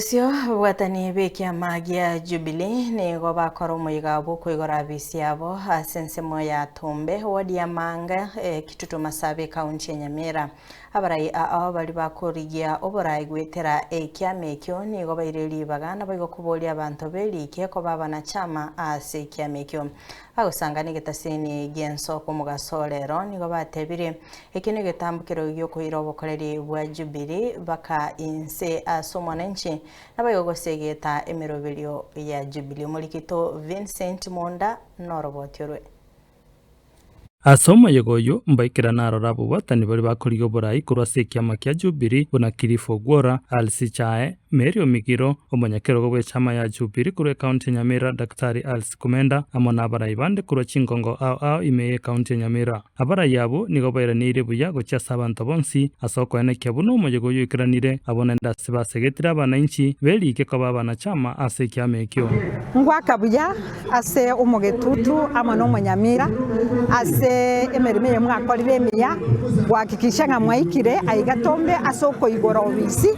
Bosio, ababwatani b'ekiama gia Jubilee nigo bakora omoyega bw'okoigora abisi yabo ase ensemo ya Tombe, ward ya Manga, Kitutu Masabe, ekaunti ya Nyamira. Abarai ao baria bakorigia oborai goetera ekiama ekio nigo baire ribaga naboigo koboria abanto b'erike koba abanachama ase ekiama ekio. Bagosangana egetasini gi'ensoko omogaso o rero nigo batebire Ekio negetambokero gi'okoira obokoreri bwa Jubili baka inse ase omwananchi, naboigo gosegeta emeroberio ya Jubili. Omorikito Vincent Monda noroboti orwe. Ase omoyega oyio mbaikerane aroro abobwatani baria bakorigia oborai korwa ase ekiama kia Jubili buna Cliff Ogwora, Alice Chae, Mary Omigiro, omonyakerogo bw'echama ya Jubilee korwa ekaunti ya Nyamira Daktari Alice Kumenda amo nabarai bande korwa chingongo ao ao ime y'ekaunti ya Nyamira. Abarai abwo nigo bairaneire buya gochia ase abanto bonsi, ase okoenekia buna omoyega oyio oikeranire, abwo naende ase basegetire abanainchi beriike koba abanachama ase ekiama ekio. Ngwaka buya ase omogetutu amo nomonyamira ase emeremo eye mwakorire emiya, gohakikisha ng'a mwaikire aiga tombe ase okoigora obisi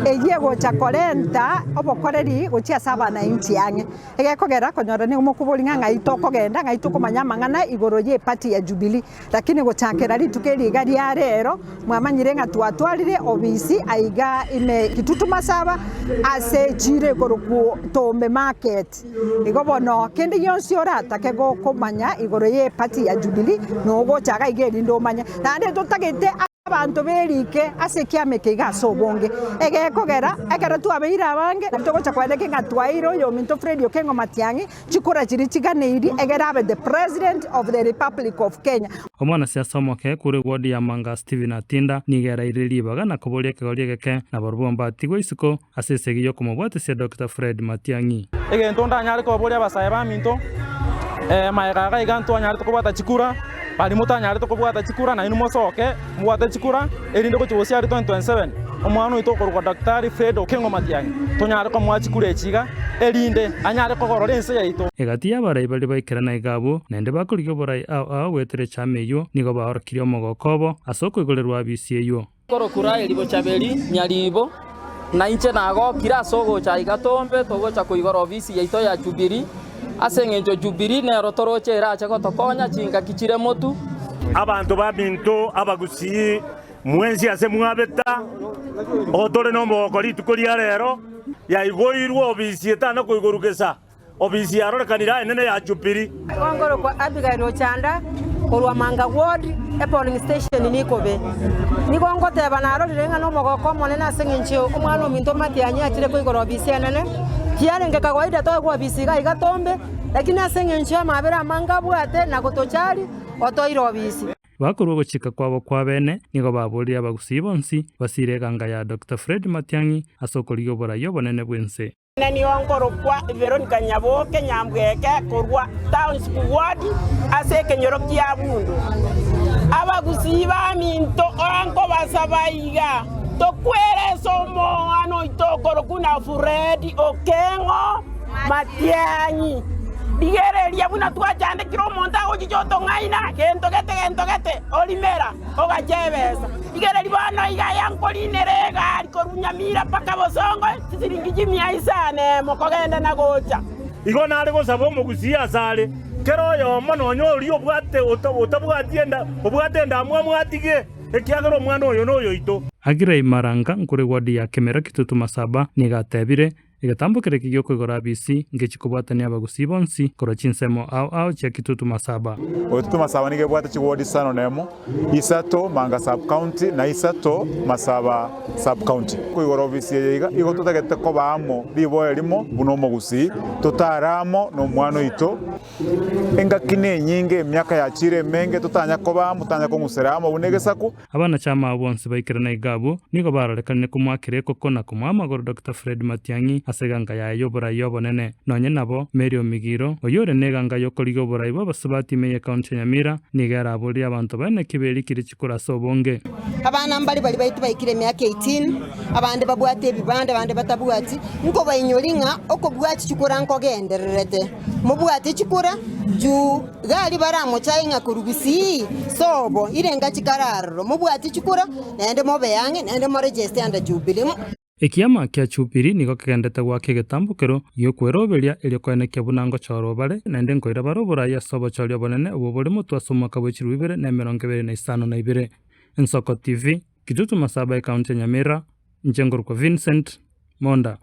eyio egocha korenta obokoreri gochia ase abanainchi ang'e. Egekogera konyora nigo mokoboria ng'a ng'ai tokogenda, ng'ai tokomanya amang'ana igoro y'eparty ya Jubilee. Lakini gochakera rituko eri iga ria rero, mwamanyire ng'a twatwarire obisi aiga ime Kitutu Masaba ase echiro ekorokwa Tombe Market. Igo bono kende gionsi oratake gokomanya igoro y'eparty ya Jubilee, nogocha iga iga erinde omanye. Naende totagete Abanto berike ase ekiama eke iga ase obonge, egekogera ekero twabeire abange, nabo togocha koeneka ng'a twaeire oyominto Fred Okengo Matiang'i chikura chiria chiganeiri egere abe the President of the Republic of Kenya. Omwanasiasa omoke korwa eward ya Manga Stephen Atinda nigo erairire ribaga na koboria ekegori egeke na barobwo mbatigwe isiko ase esegi y'okomobwatisia Doctor Fred Matiang'i. Egento ndanyare koboria abasae baminto, magega iga iga ntwanyarete kobwata chikura, baria motanyarete kobwata chikura nainwe mosoke mobwate chikura, erinde gochia gosiaria 2027, omwana oito okorokwa Daktari Fred Okengo Matiang'i tonyare komoa chikura echi iga, erinde anyare kogorora ense yaito. Egati y'abarai baria baikerana iga abwo, naende bakorigia oborai ao ao goetera echama eyio, nigo baorokirie omogoko obo ase okoigorerwa abisi eyio. Korokwa Raeli Bochaberi Nyaribo, na inche nagokire ase ogocha aiga tombe togocha koigora ofisi yaito ya Jubilee, ase engencho Jubilee nero toroche erache gotokonya chingaki chire motu. Abanto baminto abagusii mwensi ase mwabeta, otore nomogoko rituko ria rero, yaigoirwe obisi etana koigorwa gesa. Obisi yarorekanire enene ya Jubili. Nkorokwa Abigail Ochanda korwa Manga Ward, epolling station Nikobe. Nigo ngoteba narorire ng'a nomogoko omonene ase eng'encho omwana ominto Matiang'i achire koigora obisi enene. Tiarenge kawaida toegwe obisi iga iga tombe, lakini ase eng'encho y'amabera amange abwate na gotochari, otoire obisi. Bakorua ogochika kwabo kwa bene, nigo baboorire abagusii bonsi basiire eganga ya Doctor Fred Matiang'i ase okorigia oborai obonene bw'ense. Inee nigo nkorokwa Veronica Nyaboke Nyambweke korwa Township Ward ase ekenyoro kia Bundu. Abagusii baminto ora nkobasaba iga, tokwerese omong'ana oito okorokwa na Fred Okeng'o Matiang'i. Rigereria buna twachandekire omonto agochicha otong'aina gento gete gento gete orimera. Ogacha ebesa. Rigereria bono iga aya nkorinera egari korwa Nyamira mpaka Bosongo chisiringi chimia isano emo kogenda na gocha. Igo nare gosaba omogusii asare, kera oyomo nonya oria obwate otabwati enda, obwate endamwamu atige, ekiagera omwana oyo noyoito. Aggrey Maranga nkore ward ya Kemera Kitutu Masaba nigo atebire, Egetambo keria gi'okoigora abisi ngechi kobwatania abagusii bonsi korwa chinsemo ao ao chia Kitutu Masaba. Kitutu Masaba nigo ebwate chiwodi isano nemo, isato Manga Sub-county na isato Masaba Sub-county. Koigora ofisi eye iga, igo totagete koba amo riboa erimo buna omogusii, totare amo nomwana oito. Engaki nenyinge, emiaka yachire emenge, totanya koba amo, totanya kong'usera amo buna egesaku. Abanachama abo bonsi baikerana iga abwo, nigo barorekanire komoakera ekoko na komoa amagoro Doctor Fred Matiang'i ase eganga yaye y'oborai obonene. Nonye nabo, Mary Omigiro, oyio ore neganga y'okorigia oborai bw'abasubati ime y'ecounty ya Nyamira, nigo eraborie abanto baye naki berikire chikura ase obonge. Abana mbare baria baito baikire emiaka 18, abande babwate ebibande, abande batabwati, nkobainyori ng'a okobwati chikura nkogendererete. Mobwate chikura juu gari baramochaye ng'a korwa gusii sobo irenga chikare aroro. Mobwate chikura naende mobe ang'e naende moregeste under Jubilee. Ekiama kia Jubilee nigo kegendete goaka egetambokero gi'okweroberia erio koenekia buna ngochorwa bare, naende nkoira bare oboraai ase obochori obonene obwo bore motwe ase omwaka bwe chilifu ibere na emerongo ebere na isano na ibere. Ensoko TV, Kitutu Masaba Ecounty ya Nyamira, inche nkorokwa Vincent Monda.